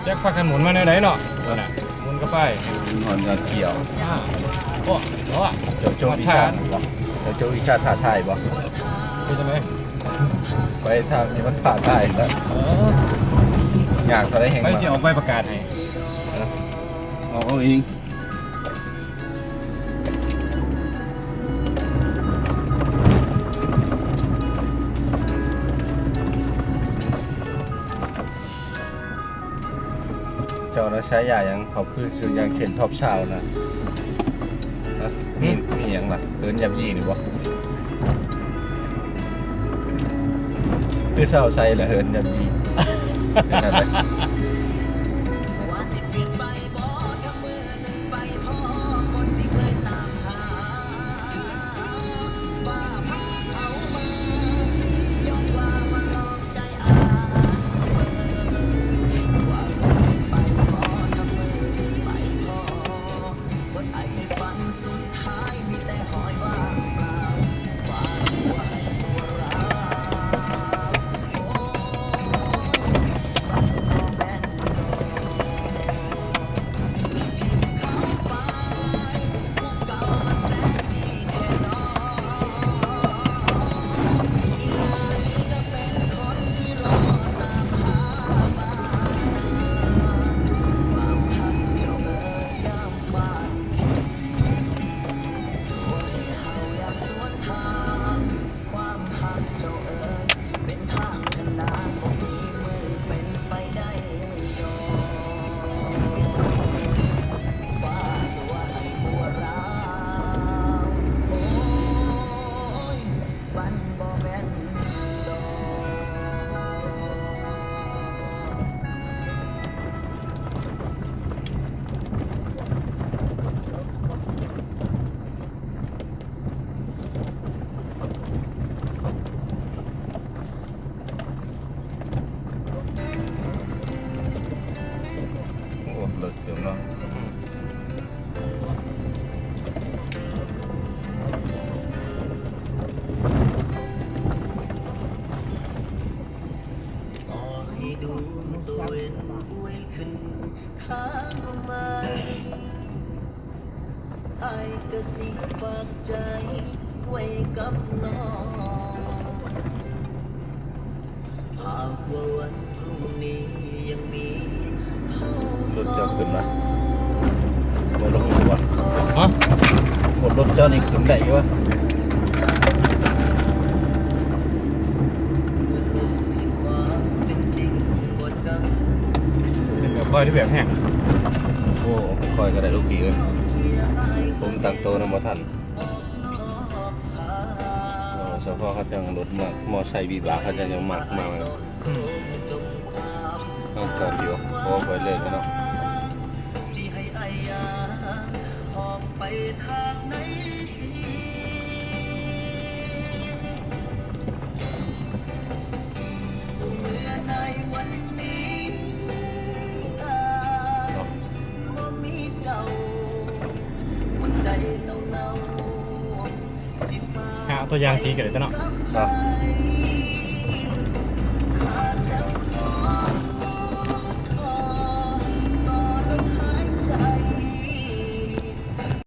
ຈັກພາກັນໝູນມາແນວໃດເນາະ ພຸ້ນນະ ໝູນກະໄປ ໝູນຮອດຍອດຂຽວ ອ່າ ໂອ້ ໂອ້ ເຈົ້າໂຈ້ວິຊາ ເຈົ້າໂຈ້ວິຊາທ້າທາຍບໍ່? ເປັນຈັ່ງໃດ? ໄປທາງທີ່ມັນທ້າທາຍແລ້ວ ເອີ ຍາກເທົ່າໃດແຮ່ງ ໃຜຊິອອກໃບປະກາດໃຫ້? ເອີ ອອກເອົາເອງ. ເຈົ້ານະ ສາຍາຫຍັງ? ເຂົາຄືຢ່າງເຊັ່ນ ທອບຊາວນະ ຮະ? ມີ ມີຫຍັງລະ? ເອີ້ນຫຍັບຢີ່ນີ້ບໍ່? ຄືຊາວໄຊລະ ເອີ້ນຫຍັບຢີ່ ເປັນແນວໃດ? ໂອ້ ເລິກເຕີບເນາະ ອືມ ຂໍໃຫ້ດວງຕາເວັນລວຍຂຶ້ນ ທາງໃໝ່ ອ້າຍກະຊິຝາກໃຈໄວ້ກັບນ້ອງ ຫາກວ່າວັນພລຸ່ງນີ້ຍັງມີເຮົາ ລົດເຈົ້າຂຶ້ນມາ ບໍ່ລົງຢູ່ວະ? ຮະ? ລົດເຈົ້ານີ້ຂຶ້ນໄດ້ຢູ່ວະ? ເປັນແບບຄ່ອຍຫຼືແບບແຮງ? ໂອ້ ຄ່ອຍກະໄດ້ລູກພີ່ເອີຍ ຜົມຕັ້ງໂຕນຳບໍ່ທັນ. ໂອ້ ສະເພາະເຂົາຈັ່ງລົດມາ ມໍໄຊວິບາກ ເຂົາຈັ່ງຍັງມັກມາ ອືມ ເອົາຈອດຢູ່ ໂອ້ ໄປເລີຍເນາະ. ຫາເອົາຕົວຢ່າງສີກະໄດ້ຕົວະເນາະ ເນາະ ເ